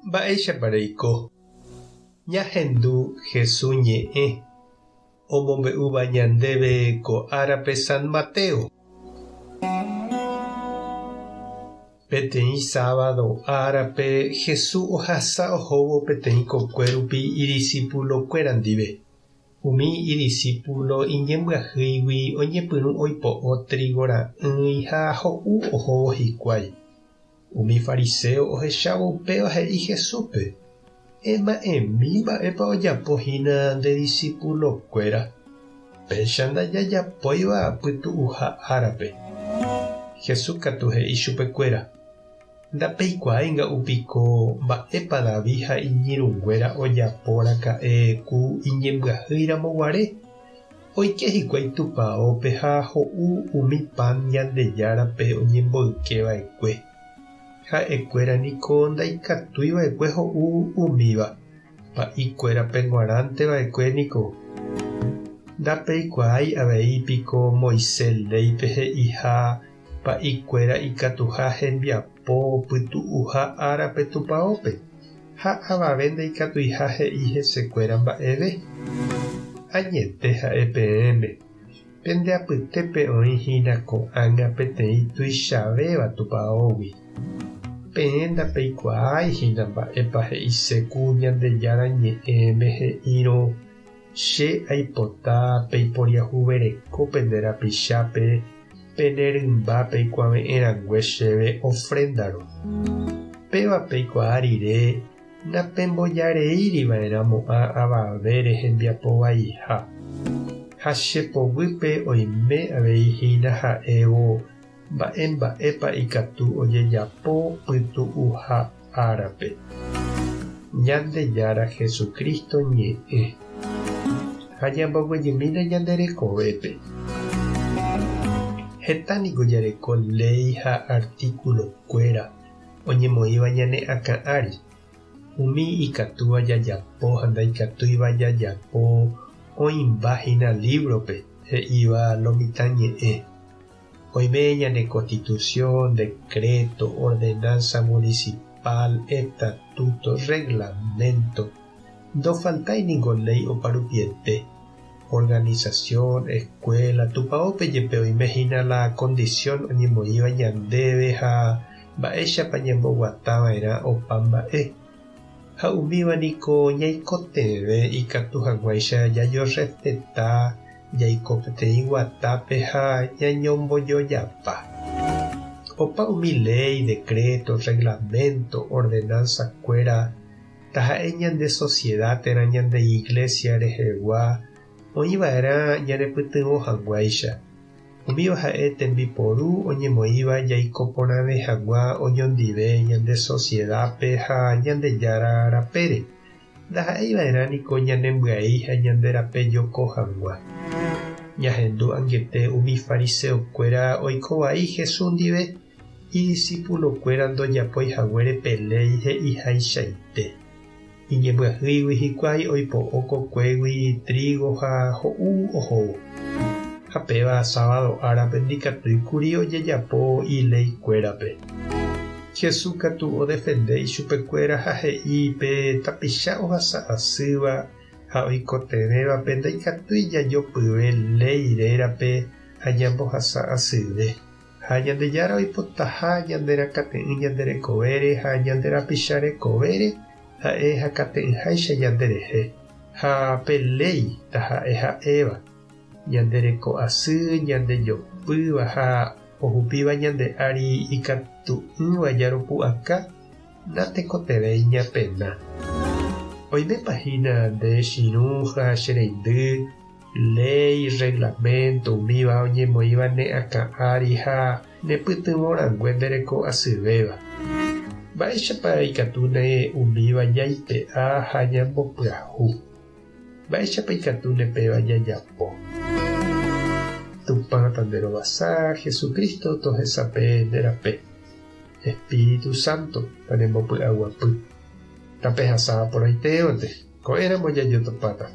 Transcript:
Mba'éichapa reiko? Ñahendu Hesu ñe'ẽ omombe'úva ñandéve ko árape San Mateo. Peteĩ sábado árape Hesu ohasa ohóvo peteĩ kokue rupi idisipulokuéra ndive. Umi idisípulo iñembyahýigui oñepyrũ oipo'o trígo ra'ỹi ha ho'u ohóvo hikuái. Umi fariséo ohechávo upéva he'i Jesúspe, Ema'ẽmi mba'épa ojapo hína nde disipulokuéra, péicha ndajajapóiva pytu'uha árape. Jesús katu he'i chupekuéra, Ndapeikuaái nga'u piko mba'épa David ha iñirũnguéra ojapo raka'e ku iñembyahýi ramo guare? Oike hikuái tupaópe ha ho'u umi pan Ñandejárape oñemboyke va'ekue. Ha'ekuéra niko ndaikatúi va'ekue ho'u umíva, pa'i kuérape g̃uarãnte va'ekue niko. Ndapeikuaái avei piko Moisés léipe he'iha Pa'ikuéra ikatuha hembiapo pytu'uha árape tupaópe, ha avave ndaikatuiha he'i hesekuéra mba'eve. Añete ha'e peẽme, pende apytépe oĩ hína ko'ág̃a peteĩ tuichavéva tupaógui. Peẽ ndapeikuaái hína mba'épa he'ise ku Ñandejára Ñe'ẽme he'írõ, Che aipota peiporiahuvereko pende rapichápe pene rymba peikuave'ẽ rangue chéve ofréndarõ. Péva peikuaa rire napembojareíri va'erã mo'ã avavére hembiapo vaiha. Ha che poguýpe oime avei hína ha'évo mba'e mba'épa ikatu ojejapo pytu'uha árape. Ñandejára Jesucristo ñe'ẽ. Ha ñamboguejymína ñande rekovépe. Heta niko jareko léi ha artículo-kuéra oñemoĩva ñane akã ári. Umi ikatúva jajapo ha ndaikatúiva jajapo oĩmba hína lívrope he'íva lo mitã ñe'ẽ. Oime ñane Constitución, decreto, ordenanza municipal, estatuto, reglamento. Ndofaltái ningo léi oparupiete. Organización, escuela, tupaópe jepe oime hína la condición oñemoĩva ñandéve ha mba'éichapa ñamboguata va'erã opa mba'e. Ha umíva niko ñaikotevẽ ikatu hag̃uáicha jajorrespeta Jaiko peteĩ guatápe ha ñañombojojapa. Opa umi léi, decreto, reglamento, ordenanza-kuéra, taha'e ñande sociedad térã ñande iglesia rehegua, oĩva'erã ñanepytyvõ hag̃uáicha. Umíva ha'e tembiporu oñemoĩva jaiko porãve hag̃ua oñondive ñande sociedad-pe ha Ñandejára rapére. Ndaha'éi va'erã niko ñanembyai ha ñande rape joko hag̃ua. Ñahendu angete umi fariseokuéra oiko vai Jesús ndive, idisipulokuéra ndojapói haguére pe léi he'ihaichaite. Iñembyahýigui hikuái oipo'o kokuégui trígo ha ho'u ohóvo. Ha péva sábado árape ndikatúi kuri ojejapo ileikuérape. Jesús katu odefende ichupekuéra ha he'i pe tapicha ohasa asýva ha oikotevẽvape ndaikatúi jajopyve léi rérape ha ñambohasa asyve. Ha Ñandejára oipotaha ñanderakate'ỹ ñande rekovére ha ñande rapicha rekovére ha'e hakate'ỹháicha ñanderehe. Ha pe léi taha'e ha'éva, ñande reko asy, ñande jopýva ha ohupíva ñande ári ikatu'ỹva jaropu'aka, natekotevẽi ñapena. Oimépa hína nde chirũ ha che reindy, léi, reglamento, umíva oñemoĩva ne akã ári ha ne pytyvõ rangue nde reko asyvéva. Mba'éichapa ikatúne umíva jaipe'a ha ñambopyahu? Mba'éichapa ikatúne péva jajapo? Tupã tanderovasa, Jesucristo tohesape nde rape. Espíritu Santo tanembopy'aguapy. Tapehasa porãitévante, ko'ẽramo jajotopáta.